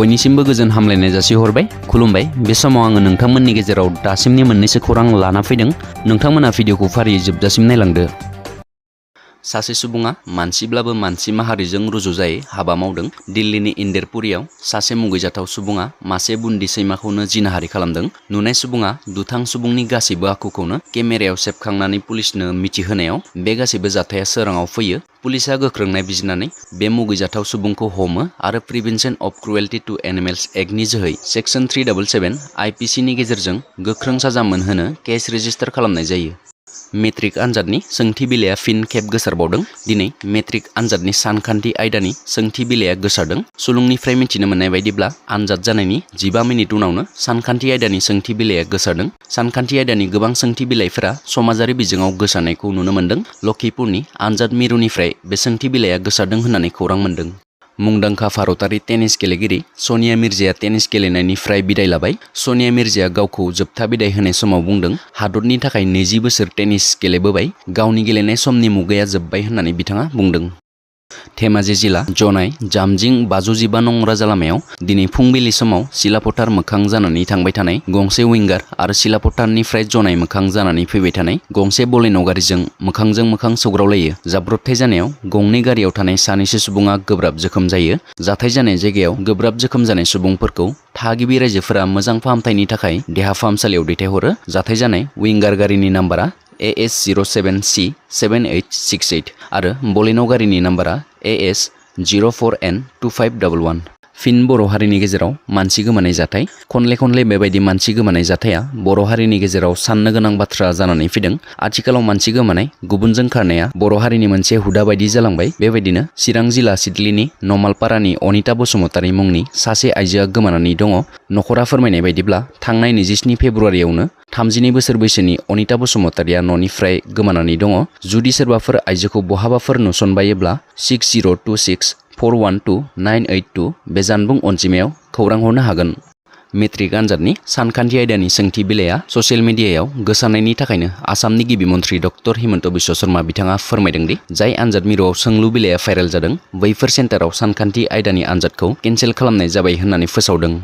बयनिसिमबो गोजोन हामलायनाय जासिहरबाय खुलुमबाय बे समाव आङो नोंथांमोननि गेजेराव दासिमनि मोननैसो खौरां लाना फैदों नोंथांमोना भिडिअखौ फारियै जोबजासिम नायलांदो सासे सुबुङा मानसिब्लाबो मानसि माहारिजों रुजुजायै हाबा मावदों दिल्लीनि इन्देरपुरियाव सासे मुगैजाथाव सुबुङा मासे बुन्दि सैमाखौनो जिनाहारि खालामदों नुनाय सुबुङा दुथां सुबुंनि गासैबो आखुखौनो केमेरायाव सेबखांनानै पुलिसनो मिथिहोनायाव बे गासैबो जाथाया सोराङाव फैयो पुलिसा गोख्रों नायबिजिरनानै बे मुगैजाथाव सुबुंखौ हमो आरो prevention of cruelty to animals एक्टनि जोहै सेक्सन 377 आईपीसी नि गेजेरजों गोख्रों साजा मोनहोनो केस रेजिस्टार खालामनाय जायो मेट्रिक आनजादनि सोंथि बिलाइया फिन खेब गोसारबावदों दिनै मेट्रिक आनजादनि सानखान्थि आयदानि सोंथि बिलाइया गोसारदों सुलुंनिफ्राय मिथिनो मोननाय बायदिब्ला आनजाद जानायनि 15 मिनिट उनावनो सानखान्थि आयदानि सोंथि बिलाइया गोसारदों सानखान्थि आयदानि गोबां सोंथि बिलाइफोरा समाजारि बिजोङाव गोसारनायखौ नुनो मोनदों लखीपुरनि आनजाद मिरुनिफ्राय बे सोंथि बिलाइया गोसारदों होननानै खौरां मोनदों मुंदांखा भारतारि टेनिस गेलेगिरि सनिया मिर्जाया टेनिस गेलेनायनिफ्राय बिदाय लाबाय सनिया मिर्जाया गावखौ जोबथा बिदाय होनाय समाव बुंदों हादरनि थाखाय 20 बोसोर टेनिस गेलेबोबाय गावनि गेलेनाय समनि मुगाया जोबबाय होननानै बिथाङा बुंदों धेमाजि जिल्ला जनाय जामजिं 515 नं राजा लामायाव दिनै फुंबिलि समाव सिलापथार मोखां जानानै थांबाय थानाय गंसे विंगार आरो सिलापथारनिफ्राय जनाय मोखां जानानै फैबाय थानाय गंसे बलेन' गारिजों मोखांजों मोखां सौग्रावलायो जाब्रबथाय जानायाव गंनै गारियाव थानाय सानैसो सुबुङा गोब्राब जोखोम जायो जाथाय जानाय जायगायाव गोब्राब जोखोम जानाय सुबुंफोरखौ थागिबि रायजोफोरा मोजां फाहामथायनि थाखाय देहा फाहामसालियाव दैथायहरो जाथाय जानाय विंगार गारिनि नाम्बारा AS07C7868 आरो बलेन' गारिनि नाम्बारा AS04N2511 फिन बर' हारिनि गेजेराव मानसि गोमानाय जाथाय खनले बेबायदि मानसि गोमानाय जाथाया बर' हारिनि गेजेराव साननो गोनां बाथ्रा जानानै फैदों आथिखालाव मानसि गोमानाय गुबुनजों खारनाया बर' हारिनि मोनसे हुदा बायदि जालांबाय बेबायदिनो चिरां जिल्ला सिडलिनि नमालपारानि अनिता बसुमतारी मुंनि सासे आइजोआ गोमानानै दङ नखरा फोरमायनाय बायदिब्ला थांनाय 27 फेब्रुवारियावनो 32 बोसोर बैसोनि अनिता बसुमतारीया न'निफ्राय गोमानानै दङ जुदि सोरबाफोर आइजोखौ बहाबाफोर नुसनबायोब्ला 6026412982 बे जानबुं अनजिमायाव खौरां हरनो हागोन मेट्रिक आनजादनि सानखान्थि आयदानि सोंथि बिलाइया ससियेल मिडियायाव गोसारनायनि थाखायनो आसामनि गिबि मन्थ्रि डक्टर हिमन्त बिश्व शर्मा बिथाङा फोरमायदों दि जाय आनजाद मिरुआव सोंलु बिलाइया भाइरेल जादों बैफोर सेन्टाराव सानखान्थि आयदानि आनजादखौ केन्सेल खालामनाय जाबाय होननानै फोसावदों